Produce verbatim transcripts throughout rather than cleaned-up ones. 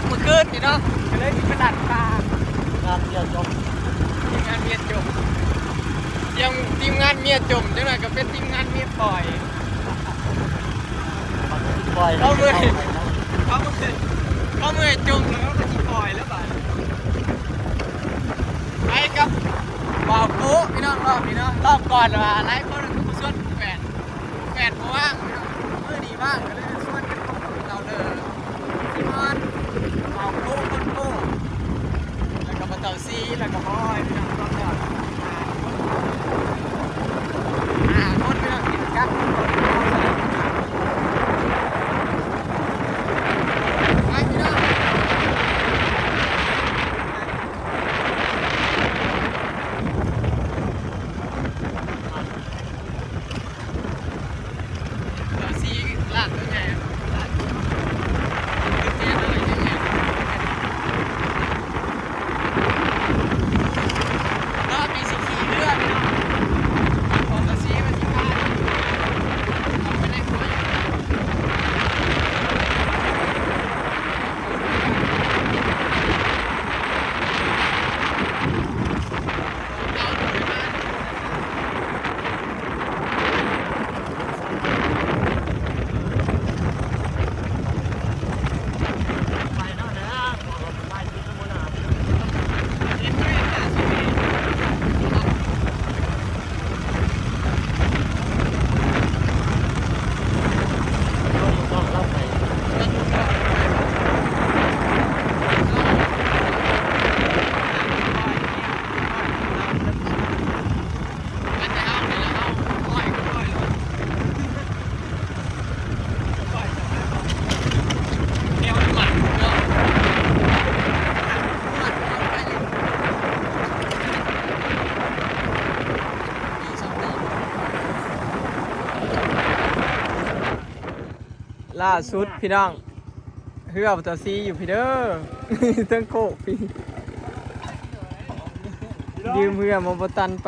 เมื่อคืนนี่เนาะ ก็เลยสิไปดันปลา งานเมียจม ทีมงานเมียจม เสียงทีมงานเมียจม จังหน่อยก็เป็นทีมงานเมียปล่อย ปล่อย เขาเมื่อย เขาเมื่อย เขาเมื่อยจมแล้วก็สิปล่อยแล้วบาดนี้ ไปกับบ่าวโก้พี่น้องรอบนี้เนาะ รอบก่อนว่าหลายคนก็มาชวนผู้แฟน ผู้แฟนบ่ว่างพี่น้อง มื้อนี้ว่างก็เลยชวนกันมากินเหล้าเด้อ ซิมอน บ่าวโก้คนโก้ แล้วก็บ่าวเฒ่าซี แล้วก็บอยพี่น้องรอบแล้ว อ่า คนพี่น้องกินกับ ไปพี่น้อง สีลาดตัวใหญ่ ล่าสุดพี่น้อง เฮือบ่าวเฒ่าซีอยู่พี้เด้อ เทิงโคกพี้ ยืมเฮือมาบ่ตันไป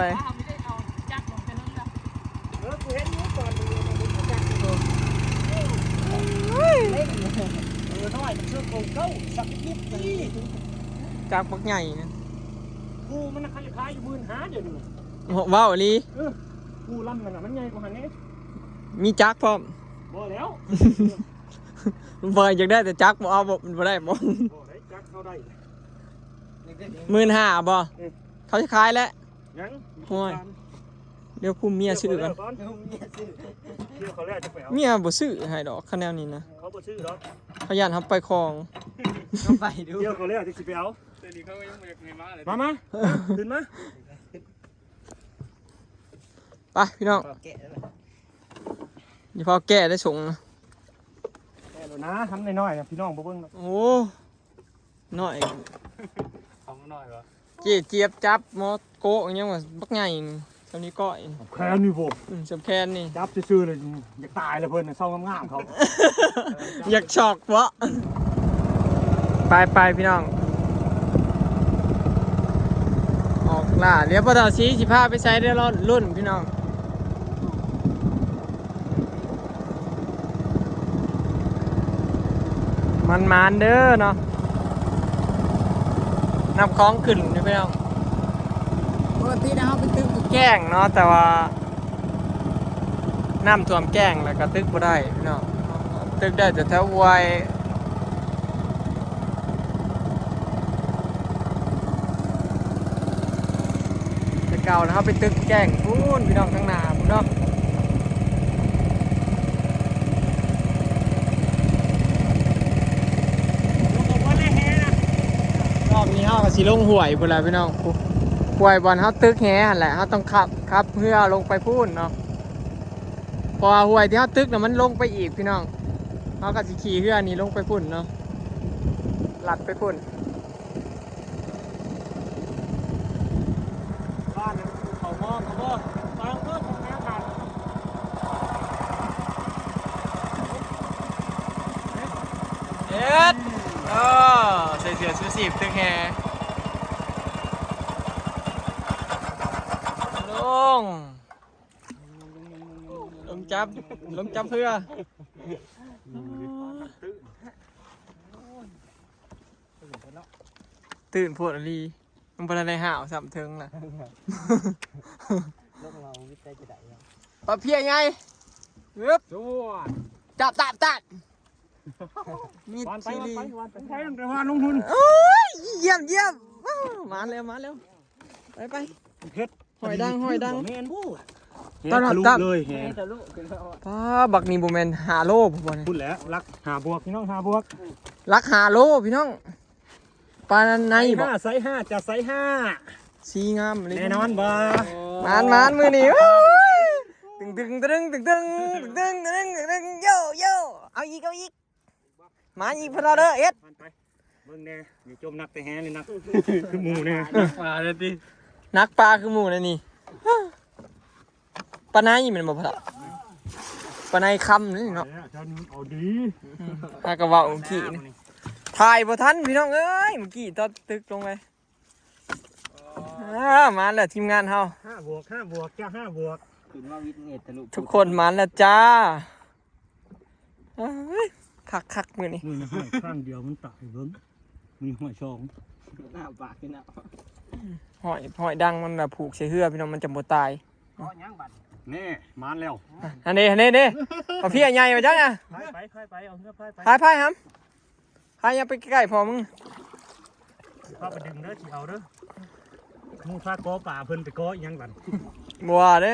เออ กูเห็นอยู่ก่อนมึงมันเป็นจักรอยู่ เฮ้ย เล่น เออ น้อย มันเชื่อโกงเก้า สักนิดนี่ จักรบักใหญ่นะ กูมันน่ะขาย ขายอยู่หมื่นห้าเดี๋ยวนี้ เว้าอีหลี เออ กูลำนั่นน่ะ มันใหญ่กว่าหันนี่ มีจักรพร้อม บ่แล้ว บ่อยากได้แต่จักร บ่เอา บ่ มันบ่ได้ บ่ บ่ได้ จักรเขาได้ หมื่นห้า บ่ เออ เขาสิขายแล้ว ยัง โอ้ย เดี๋ยวผู้เมียซื้อก่อน เดี๋ยวเขาแล้วจะไปเอา เมียบ่ซื้อให้ดอก คะแนนนี้นะ เขาบ่ซื้อดอก เขาย่านเฮาไปของ ไปดู เดี๋ยวเขาแล้วจะสิไปเอา มา มา ขึ้นมา ไปพี่น้อง แกะแล้ว อย่าพอแก้ได้ส่งนะ แกะแล้วนะ ทำน้อยๆนะ พี่น้องบ่เบิ่งดอก โอ้ น้อย ของน้อยบ่ เจ๊เจี๊ยบจับมอโก้ยังว่าบักใหญ่นี่ สำนี้ก้อย แขนนี่บ่ อืม สำแขนนี่ จับซื่อๆเลย อยากตายเลยเพิ่นน่ะ เศร้างามๆเขา อยากช็อกบ่ ไปๆ พี่น้อง ออกล่า เดี๋ยวบ่าวเฒ่าซีสิพาไปใส่ เดี๋ยวรอลุ้นพี่น้อง มันหมานเด้อเนาะ น้ำคลองขึ้นนี่พี่น้อง ปกตินะเฮาไปตึกอยู่แก้งเนาะ แต่ว่า น้ำท่วมแก้งแล้วก็ตึกบ่ได้พี่น้อง ตึกได้แต่แถวห้วย แต่เก่านะเฮาไปตึกแก้งพู้นพี่น้อง ข้างหน้าพู้นเนาะ รอบนี้เฮาก็สิลงห้วยพู้นแหละพี่น้อง ห้วยบ่อนเฮาตึกแหหั่นแหละ เฮาต้องขับ ขับเฮือลงไปพู้นเนาะ เพราะว่าห้วยที่เฮาตึกน่ะมันลงไปอีกพี่น้อง เฮาก็สิขี่เฮือนี่ลงไปพู้นเนาะ ลัดไปพู้น บ้านนั้นเขามองเขาบ่ฟังเพิ่มของน้ำมัน เอ็ด เออ ใส่เสื้อชูชีพตึกแห ลง ลงจับ ลงจับเฮือ ตึก ตื่นโพดอีหลี มันบ่ทันได้ห้าวซ้ำเทิงล่ะ ลงมาวิทย์ได้จะได้แล้ว ปลาเพี้ยไง เอิบ จวด จับตับตับ มี วานไป ซี วาน รี ไป วานไป ใช้ตั้งแต่วานลงทุน โอ้ย เยี่ยมเยี่ยม ว้าว มาแล้ว มาแล้ว ไปไป เผ็ด หอยดัง หอยดัง แม่น ตลาด ทะลุ ตัด เลยแฮะ ทะลุขึ้นมา ป้า บักนี่บ่แม่นห้าโลบ่เนี่ย พูดแล้ว หลักห้าบวก พี่น้อง ห้าบวก หลักห้าโล พี่น้อง ปลาใน ไซส์ บ่ ห้า ไซส์ ห้า จะไซส์ ห้า สีงามเลย แน่นอนบ่ หมาน หมาน มื้อนี้ โอ้ย ตึง ตึง ตึง ตึง ตึง ตึง ตึง ตึง ตึง โย โย เอาอีก เอาอีก หมานอีกพวกเราเด้อ เอ็ด ผ่านไป เบิ่งแน่ อย่าจมนักแต่แฮเลยนัก คือหมู่แน่ ปลาเลยติ นักปลาคือหมู่เลยนี่ ปลาในมันบ่พอ ปลาในคำนี่เนาะ เอาดี อืม หากะเว้าเมื่อกี้นี่ ถ่ายบ่ทันพี่น้องเอ้ย เมื่อกี้ตอนตึกลงไป อ่า มาแล้วทีมงานเฮา ห้าบวก ห้าบวก จ้า ห้าบวก ขึ้นมาวิทย์เนตรทะลุ ทุกคนมาแล้วจ้า เอ้ย คักๆ มื้อนี้ มื้อนี้ห้อยข้างเดียวมันตายเบิ่ง มีห้อยสอง หน้าปากขึ้นแล้ว ห้อย ห้อยดังมันน่ะผูกใส่เฮือพี่น้อง มันจะบ่ตาย เกาะหยังบัด แน่ หมานแล้ว อันนี้ อันนี้ นี่ ปลาเพี้ยใหญ่มาจังอ่ะ พายไป พายไป เอาเฮือพายไป พาย พายครับ พายอย่าไปใกล้พ่อมึง พาไปดึงเด้อ สิเอาเด้อ มึงพาเกาะปลาเพิ่นไปเกาะอีหยังบัด บ่ว่าเด้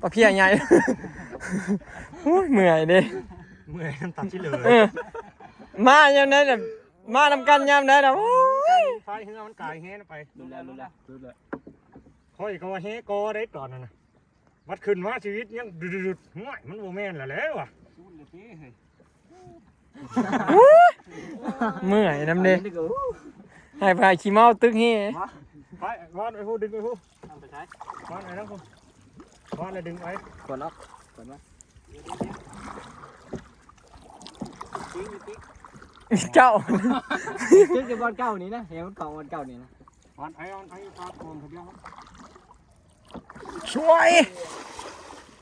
ปลาเพี้ยใหญ่ โอ้ย เมื่อยเด้ เมื่อยน้ำตาชิเหลือ เออ มายามใดน่ะ มานำกันยามใดน่ะ โอ้ย พายเฮือมันกายแฮนไป รู้แล้ว รู้แล้ว รู้แล้ว ข้อยก็ว่าแฮกอได้ตอนนั้นน่ะ บัดขึ้นมาชีวิตยังดุดๆๆ ห้วย มันบ่แม่นแล้วแหละว่ะ เมื่อยนำเด้ อันนี้ก็อู้ ให้พาขี้เมาตึกเฮ ไป วานไปพูด ดึงไปพูด เอาไปใช้ วานไปแล้วพูด วานแล้วดึงไป กดล็อก กดไว้ ติ๊กติ๊ก เจ้า ติ๊กอยู่บอนเก่านี่นะ เห็นมันกองบอนเก่านี่นะ วานไป วานไป ครับผม ครับ ช่วย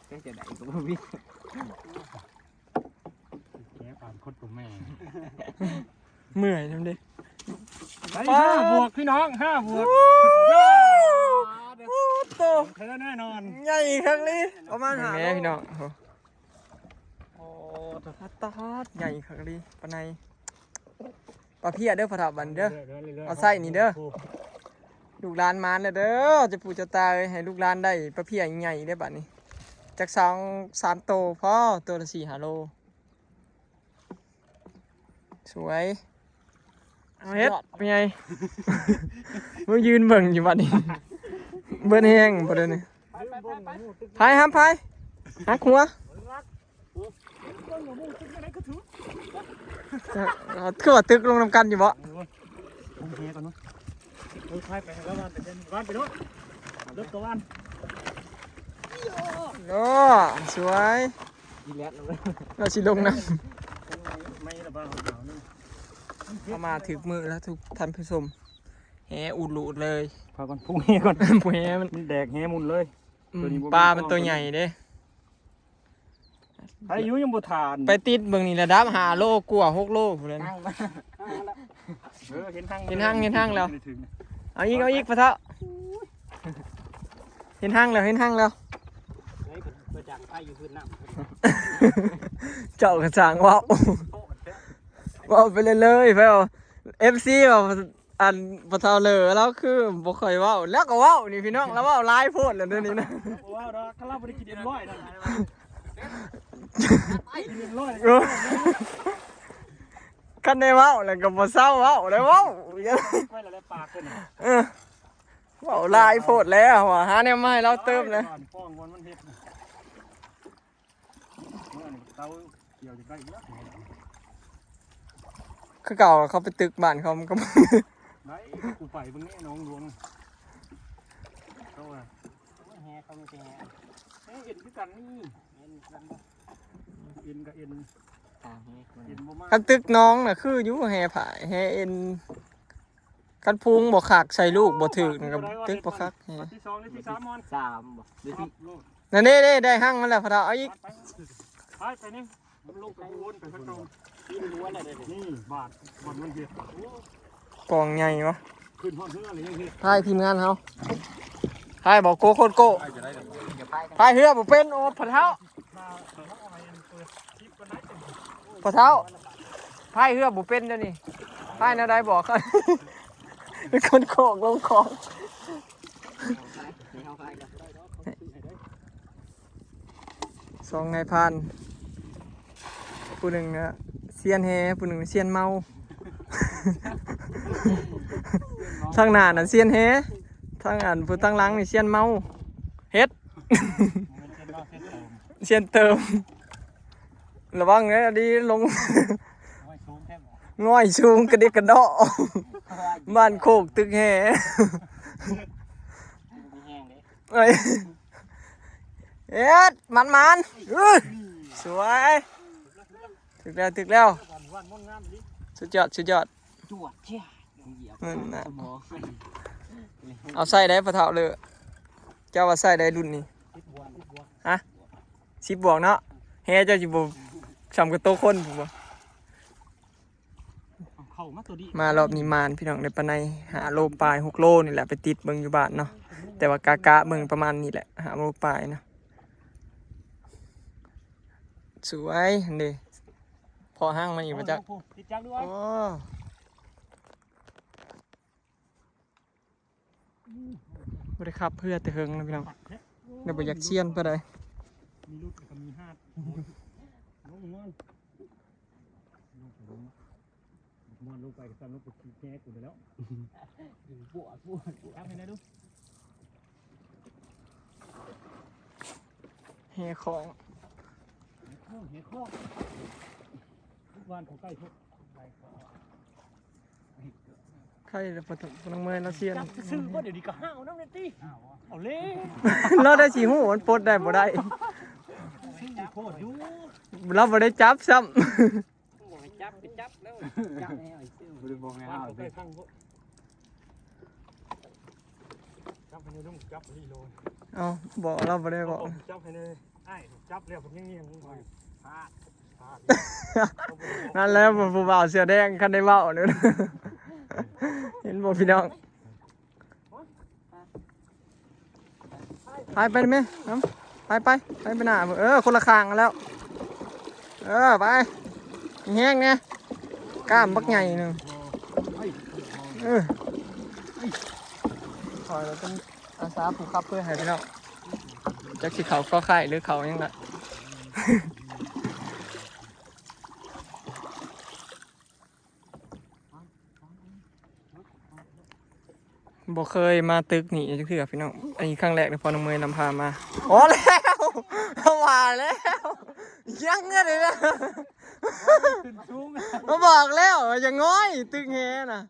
ก็จะได้ก็บ่มี แกปานคนตัวแม่ เมื่อยนำเด้ ไป ห้าบวกพี่น้อง ห้าบวก สุดยอด โอ้โต ของแท้แน่นอน ใหญ่คักเลย ประมาณห้าโล แม่พี่น้อง โอ้ ตาด ใหญ่คักเลย ปลาใน ปลาเพี้ยเด้อ พ่อเฒ่าบัดเด้อ เรื่อยๆ เรื่อยๆ เอาไส้นี่เด้อ โอ้โห ลูกหลานหมานแล้วเด้อ เจ้าปู่เจ้าตาเอ้ย ให้ลูกหลานได้ปลาเพี้ยใหญ่ๆ เด้อบัดนี้ จักสองสามโตพอ โตละสี่ห้าโล สวย เอาเฮ็ด สุดยอด เป็นไง มึงยืนเบิ่งอยู่บัดนี้ เบิ่งแฮงบ่เด้อนี่ ไป ไป ไป ไป พายห้ามพาย หักหัว เอา คือว่าตึกลงนำกันอยู่บ่ เออ เออ ไปแล้ว วานไปเด้อ วานไปโลด เลิกตัววาน โอ้ สวย อีแลดลงเลย เราสิลงนำ ไม่ระบายของเขานี่ เอามาถือมือแล้วทุกท่านผู้ชม แหอุดหลุดเลย พาก่อน พุงแหก่อน พุงแหมัน มันแดกแหมุนเลย อืม ตัวนี้บ่ ปลามันตัวใหญ่เด้ อายุยังบ่ทาน ไปติดเบิ่งนี่ระดับห้าโลกว่า หกโลพู้นแหละ นั่งมา เออ เห็นหั่ง เห็นหั่ง เห็นหั่งแล้ว ไม่ถึง เอาอีก เอาอีก ปะเทาะ เห็นหั่งแล้ว เห็นหั่งแล้ว เฮ้ย เพิ่น เพิ่นจ้างไฟอยู่พื้นน้ำ เจ้ากะจ้างเว้า เว้าไปเรื่อยๆ ไปเอา เอฟซี เว้า อันปะเทาเหลอ ลาวคือบ่ค่อยเว้า แล้วก็เว้านี่พี่น้อง ลาวเว้าหลายโพดแล้วเดี๋ยวนี้นะ เว้าดอก คันลาวบ่ได้กินเอ็มร้อยนะ กินเอ็มร้อย เออ คันได้เว้าแล้วก็บ่เซาเว้า ได้เว้า ไปแล้วแหละปากเพิ่นน่ะ เออ เว้าหลายโพดแล้วว่ะ หาแนวมาให้ลาวเติมเลย ก่อนฟ้องวันมันเฮ็ดน่ะ เมื่อนี่เตาเกี่ยวจะได้อีกแล้ว คือเก่า เขาไปตึกบ้านเขามันก็ ได้ กูไปเบิ่งแน่หนองหลวง เขาว่า แหเขามีแต่แห แหเอ็นคือกันนี่ เอ็นกันบ่ เอ็นกับเอ็น ต่างแหมัน เอ็นบ่มาก คันตึกน้องน่ะ คืออยู่แหผาย แหเอ็น คันพุงบ่คัก ใส่ลูกบ่ถืกนี่ก็ตึกบ่คักแห ที่สองหรือที่สามมอน สามบ่ หรือที่ สามโลด นั่นเด้ ได้หั่งมันแล้ว พะเทาะ เอาอีก ไป ไป ไปนี่ มันลงไปวนไปข้างนอก นี่บาด บาดมันเบียด โอ้ กองใหญ่วะ ขึ้นฮอดเฮือเลยยังเฮ็ด พายทีมงานเฮา พายบอกโก้โคตรโก้ พายเฮือบ่เป็น โอ้พ่อเฒ่า พ่อเฒ่า พายเฮือบ่เป็นเดี๋ยวนี้ พายแนวใดบอกเขา เป็นคนโขกลงของ สองนายพราน ผู้หนึ่งนะเซียนแฮ ผู้หนึ่งเซียนเมา ทางหน้าน่ะเซียนแฮ ทางอันผู้ทางหลังนี่เซียนเมา เฮ็ด เซียนเติม ระวังนะดีลง ง่อยสูงกระดิกกระเดาะ บ้านโคกตึกแฮ เอ้ย เอ็ด มันมัน อื้อ สวย ถึกแล้ว ถึกแล้ว สุดยอด สุดยอด จวดเจ้ย นั่นน่ะ สมอง เอาใส่ได้ปะเฒ่าเลย เจ้าว่าใส่ได้รุ่นนี้ ฮะ สิบบวกเนาะ แฮเจ้าสิบ่ส่ำกับโตคนผมบ่ เอาเข้ามาตัวดี มารอบนี้หมานพี่น้อง ได้ปลาในห้าโลปลาย หกโลนี่แหละ ไปติดเบิ่งอยู่บ้านเนาะ แต่ว่ากะกะเบิ่งประมาณนี้แหละ ห้าโลปลายเนาะ สวยเด้ พอห้างมันอีกปะจ๊ะ โอ้โห ติดจักด้วย โอ้ บ่ได้ขับเฮือแต่เฮิงนะพี่น้อง เดี๋ยวบ่อยากเซียนปานใด มีรุดแล้วก็มีฮาด ลงนอน ลงไปนอน นอนลงไปก็ซ้ำลงไปขี้แก้กูแล้ว ปวด ปวด ปวด จับให้หน่อยดู แห่ของ เฮ้ย เฮ้ย ทุกวันของใกล้ทุก ใครละปะน้องเมยละเซียน จับซื่อๆ บ่เดี๋ยวนี้ก็ห้าวน้ำเลยติ เอาเลย เราได้สิฮู้มันปลดได้บ่ได้ ซื่อโพดอยู่ เราบ่ได้จับซ้ำ บอกให้จับก็จับแล้ว จับแล้วไอ้ซื่อ บ่ได้บอกให้ห้าว บ้านเขาใกล้พังพวก จับให้ลุง จับลีโล เอา บอกเราบ่ได้บอก ผมจับให้เลย อ้ายจับแล้วผมยังเงียบอยู่ พลาด พลาด นั่นแหละผู้บ่าวเสื้อแดงคันได้เว้าเนี่ย เห็นบ่พี่น้อง ไปไปไหม ไปไป ไปไปหน้า เออ คนละข้างกันแล้ว เออ ไป แฮงเนี่ย กล้ามบักใหญ่หนึ่ง เออ คอยเราเป็นอาสาผู้ขับเพื่อให้พี่น้อง จักสิเขาก็ไข่หรือเขายังละ บ่เคยมาตึกนี้จักเทื่อพี่น้อง อันนี้ครั้งแรกเลย พอน้องเมยนำพามา อ๋อแล้ว ว่าแล้ว ยังเงินเลยนะ ขึ้นสูง มาบอกแล้ว อย่างน้อย ตึกแฮน่ะ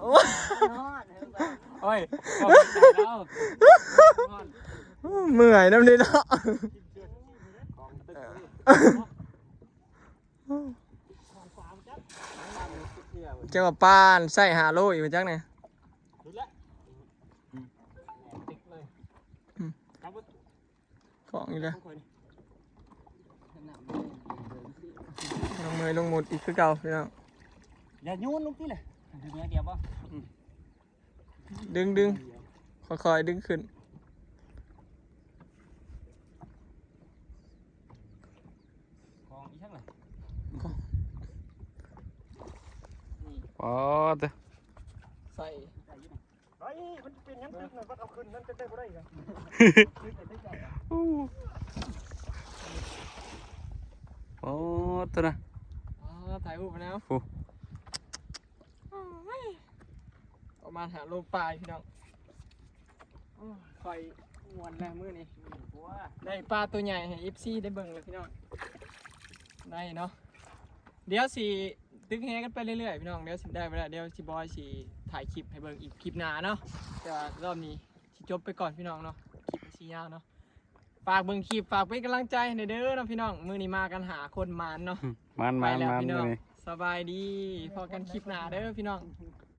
โอ้ย เอาไปใส่แล้ว เมื่อยนำนี่เนาะ เจ้าว่าปานใส่ห้าโลอีกว่าจักเนี่ย ของอีกแล้ว น้องเมยลงหมดอีกคือเก่าพี่น้อง อย่าโยนลงที่เลย ดึงอย่างเดียวบ่ ดึงดึง ค่อยๆ ดึงขึ้น ของอีกทั้งหลาย อ๋อเด้อ ใส่ ไอ้มันเป็นยังตึกนะ มันเอาขึ้นนั่นจะได้บ่ได้อีกอะ อู้ โอ้ ตัวนะ อ๋อ ถ่ายรูปไปแล้ว โอ้ ประมาณห้าโลปลายพี่น้อง โอ้ย คอยม่วนแล้วมื้อนี้ ได้ปลาตัวใหญ่ให้ เอฟซี ได้เบิ่งเลยพี่น้อง ได้เนาะ เดี๋ยวสิตึกแฮกันไปเรื่อยๆพี่น้อง เดี๋ยวสิได้เวลา เดี๋ยวสิบอยสิถ่ายคลิปให้เบิ่งอีกคลิปหน้าเนาะ แต่ว่ารอบนี้สิจบไปก่อนพี่น้องเนาะ คลิปมันสิยาวเนาะ ฝากเบิ่งคลิป ฝากเป็นกำลังใจให้เด้อเนาะพี่น้อง มื้อนี้มากันห้าคนหมานเนาะ หมาน หมาน ไปแล้ว หมาน พี่น้อง มื้อนี้ สบายดี พอกันคลิปหน้าเด้อพี่น้อง